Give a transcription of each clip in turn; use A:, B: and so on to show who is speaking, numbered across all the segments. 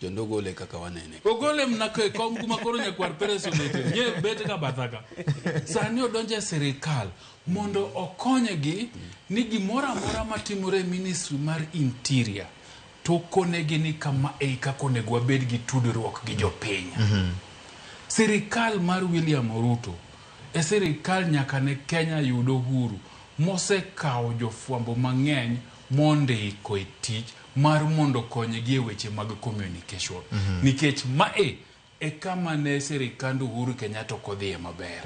A: Kendo ogole kaka wanene.
B: Ogole mna e kom kuma koro nyakwar Peres obete. Nye bet ga batha ka. Sani odonjo e sirikal mondo okonygi ni gimoro amora matimore e ministry mar interior to konegi ni kama e kaka onego wabed gi tudruok gi jopiny. Sirikal mar William Ruto e sirikal nyaka ne Kenya yud uhuru mosekawo jofwambo mang'eny mondiko e tich mar mondo okonygi e weche mag communication. Nikech mae e kama ne sirikand Uhuru Kenyatta ok odhiye maber.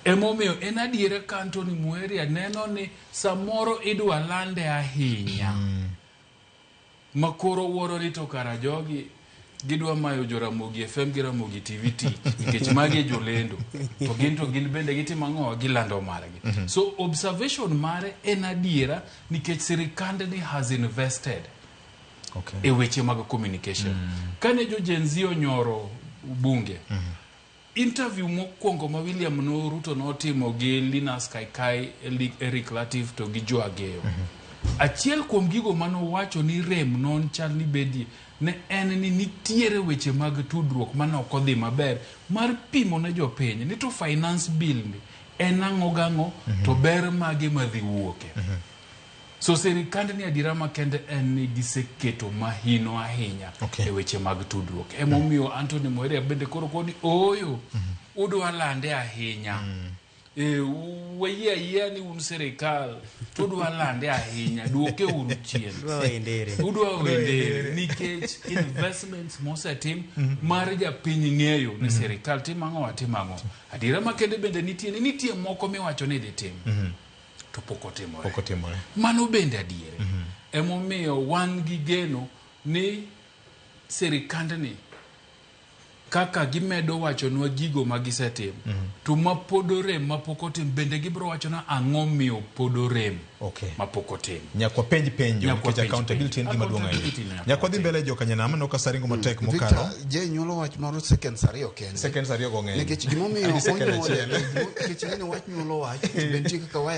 B: Emomiyo en adiera ka Anthony Muheria neno ni samoro idwa lande ahinya. Ma koro wuoro ni to kara jogi gidwa mayo jo Ramogi FM gi Ramogi TV tich nikech magi e jolendo to gin to gin bende gitimo ang'o gilando margi. So observation mare en adiera nikech sirikandni has invested e weche mag communication. Kane jo Gen Z onyoro bunge, interview mokwongo ma William no Ruto notimo gi Linus Kaikai, Eric Latif to gi Joe Ageyo. Achiel kuom gigo manowacho ni rem non chal ni bedie ne en ni nitiere weche mag tudruok mane ok odhi maber mar pimo ne jopiny ni to finance bill ni en ang'o gang'o to ber mage madhi wuoke. So sirikandni adiera makende en ni giseketo mahino ahinya e weche mag tudruok. Emomiyo Anthony Muheria bende koro koni ooyo, udwa lande ahinya. E, wayie ayiea ni un sirikal to udwa lande ahinya, duoke uru chien.
C: Udwa wendere.
B: Udwa wendere nikech investments mosetim mar japiny ng'eyo ni sirikal timo ang'o watimo ang'o. Adiera makende bende nitie ni nitie moko miwacho ni idhi tim. To pok otimore.
D: Pok otimore.
B: Mano bende adiere. Emomiyo wan gi geno ni sirikandni kaka gimedo wachonwa gigo ma gisetimo to ma pod orem ma pok otim bende gibiro wachona ang'o miyo pod orem ma pok otim.
D: Nyaka wapenj penjo
B: Nyaka
D: nikech
B: wapenj
D: accountability en
B: penjo.
D: gima duong'
B: Accountability
D: ahinya.
B: nyaka
D: Nyaka wadhi
B: watim.
D: mbele jokanyanam aneno ka sa ringo matek mokalo.
E: Victor, je nyuolo wach moro seconds ariyo kende.
D: Seconds ariyo go ng'eny.
E: Nikech gimomiyo
D: Ani second
E: onyuole,
D: achiel.
E: nikech ing'eni wach nyuolo wach, to be nitie kaka waya